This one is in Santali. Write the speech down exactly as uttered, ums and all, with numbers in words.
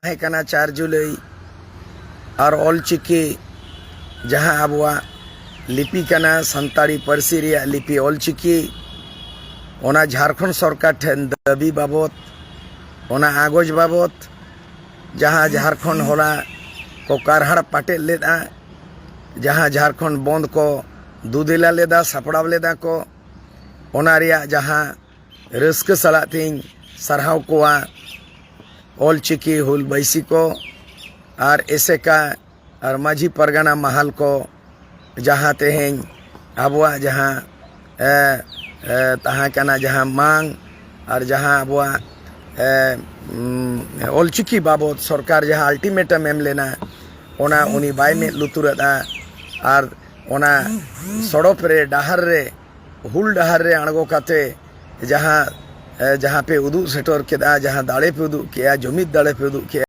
ᱛᱟᱦᱮᱸ ᱠᱟᱱᱟ ᱪᱟᱨ ᱡᱩᱞᱟᱹᱭ, ᱟᱨ ᱚᱞᱪᱤᱠᱤ ᱡᱟᱦᱟᱸ ᱟᱵᱚᱣᱟᱜ ᱞᱤᱯᱤ ᱠᱟᱱᱟ, ᱥᱟᱱᱛᱟᱲᱤ ᱯᱟᱹᱨᱥᱤ ᱨᱮᱭᱟᱜ ᱞᱤᱯᱤ ᱚᱞᱪᱤᱠᱤ, ᱚᱱᱟ ᱡᱷᱟᱲᱠᱷᱚᱸᱰ ᱥᱚᱨᱠᱟᱨ ᱴᱷᱮᱱ ᱫᱟᱹᱵᱤ ᱵᱟᱵᱚᱛ, ᱚᱱᱟ ᱟᱜᱚᱡᱽ ᱵᱟᱵᱚᱛ, ᱡᱟᱦᱟᱸ ᱡᱷᱟᱲᱠᱷᱚᱸᱰ ᱦᱚᱞᱟ ᱠᱚ ᱠᱟᱨᱦᱟᱲ ᱯᱟᱴᱮᱫ ᱞᱮᱫᱼᱟ, ᱡᱟᱦᱟᱸ ᱡᱷᱟᱲᱠᱷᱚᱸᱰ ᱵᱚᱱᱫ ᱠᱚ ᱫᱩᱫᱮᱞᱟ ᱞᱮᱫᱟ, ᱥᱟᱯᱲᱟᱣ ᱞᱮᱫᱟ ᱠᱚ, ᱚᱱᱟ ᱨᱮᱭᱟᱜ ᱡᱟᱦᱟᱸ ᱨᱟᱹᱥᱠᱟᱹ ᱥᱟᱞᱟᱜ ᱛᱤᱧ ᱥᱟᱨᱦᱟᱣ ᱠᱚᱣᱟ ᱚᱞᱪᱤᱠᱤ ᱦᱩᱞ ᱵᱟᱹᱭᱥᱤ ᱠᱚ ᱟᱨ ᱮᱥᱮᱠᱟ ᱟᱨ ᱢᱟᱹᱡᱷᱤ ᱯᱟᱨᱜᱟᱱᱟ ᱢᱟᱦᱟᱞ ᱠᱚ, ᱡᱟᱦᱟᱸ ᱛᱮᱦᱮᱧ ᱟᱵᱚᱣᱟᱜ ᱡᱟᱦᱟᱸ, ᱮ, ᱮ, ᱛᱟᱦᱮᱸ ᱠᱟᱱᱟ ᱡᱟᱦᱟᱸ ᱢᱟᱝ ᱟᱨ ᱡᱟᱦᱟᱸ ᱟᱵᱚᱣᱟᱜ, ᱮ, ᱩᱢ, ᱚᱞᱪᱤᱠᱤ ᱵᱟᱵᱚᱛ ᱥᱚᱨᱠᱟᱨ ᱡᱟᱦᱟᱸ ultimatum ᱮᱢ ᱞᱮᱱᱟ, ᱚᱱᱟ ᱩᱱᱤ ᱵᱟᱭ ᱢᱮᱫ ᱞᱩᱛᱩᱨᱟᱫᱼᱟ᱾ ᱟᱨ ᱚᱱᱟ ᱥᱚᱲᱚᱠ ᱨᱮ, ᱰᱟᱦᱟᱨ ᱨᱮ, ᱦᱩᱞ ᱰᱟᱦᱟᱨ ᱨᱮ ᱟᱬᱜᱚ ᱠᱟᱛᱮ ᱡᱟᱦᱟᱸ, ᱮ, ᱡᱟᱦᱟᱸ ᱯᱮ ᱩᱫᱩᱜ ᱥᱮᱴᱮᱨ ᱠᱮᱫᱟ, ᱡᱟᱦᱟᱸ ᱫᱟᱲᱮ ᱯᱮ ᱩᱫᱩᱜ ᱠᱮᱫᱟ, ᱡᱩᱢᱤᱫ ᱫᱟᱲᱮ ᱯᱮ ᱩᱫᱩᱜ ᱠᱮᱫᱟ,